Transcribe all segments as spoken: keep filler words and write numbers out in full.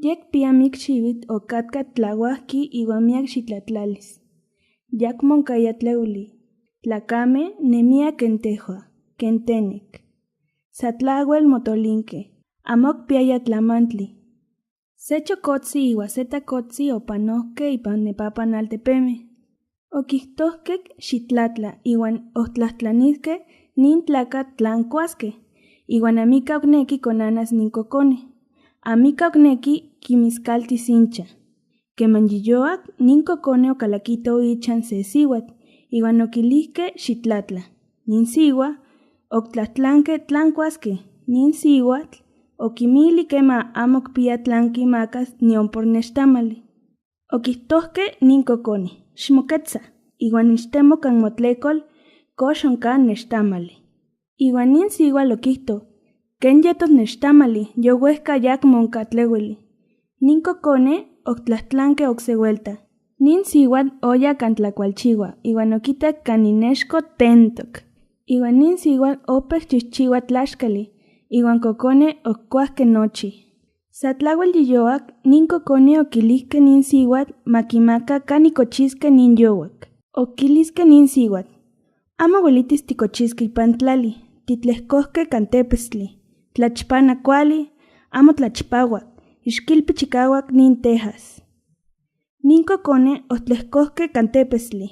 Yek pia mik xiwitl okatka tlawahki iwan miak xitlatlalis. Yak monkaya tlewli. Tlakame nemia ken tehwa, ken tenek. Satlawel motolinke. Amok piaya tlamantli. Se chokotsi iwa se takotsi opanohke ipan nepapan altepeme. Okihtohkek xitlatla iwan ohtlahtlanihke nin tlaka tlan kuaske. Iwan amika okneki konanas nin kokone. Amika okneki kimiskaltis incha. Keman yiyoak nin kokone okalakito ichan se siwatl, iwan okilihke xitlatla. Nin siwa oktlahtlanke tlan kuaske. Nin siwatl okimili kema amo kpia tlan kimakas nion por nextamali. Okihtohke nin kokone: xmoketsa, iwan ixtemo kan motlekol kox onka nextamali. Iwan nin siwal okihto: ken yetos nextamali, yowehka yak monka tleweli. Nin kokone oktlahtlanke okse welta. Nin siwatl oya kan tlakualchiwa iwan okitak kan inexko tentok. Iwan nin siwatl opeh chihchiwa tlaxkali, iwan kokone okkuahke nochi. Satlawel yiyoak nin kokone okilihke nin siwatl makimaka kan ikochiske nin yowak. Okiliske nin siwatl: amo welitis tikochiske ipan tlali, titlehkohke kan tepestli. Tlachpana kuali, amo tlachpawak, ixkilpi chikawak nin tehas. Nin kokone ohtlehkohke kan tepestli.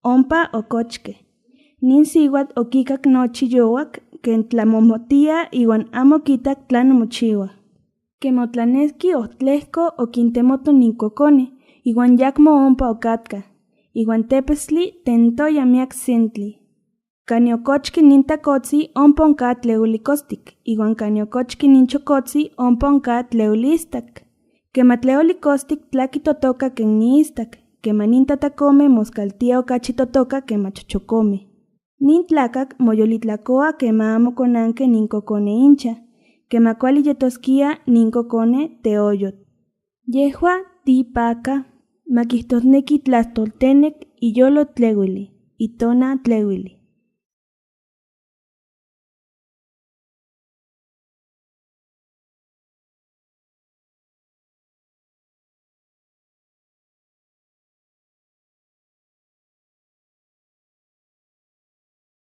Ompa okochke. Nin siwatl okikak nochi yowak ken tlamomotia iwan amo kitak tlan omochiwa. Kemotlaneski ohtlehko okintemoto nin kokone, iwan yakmo ompa okatka. Iwan tepestli tentoya miak sentli. Kani okochki nin takotsi ompa onka tleulikostik, iwan kani okochki nin chokotsi ompa onka tleulistak. Kema tleulikostik tlaki totoka ken niistak, kema nin tatakome moskaltia okachi totoka kema chochokome. Nin tlakak moyolitlakoa kema amo konanke nin kokone incha, kema kuali yetoskia nin kokone teoyot. Yehua tipaka, makihtohneki tlastoltenek, iyolo tlewili, itona tlewili.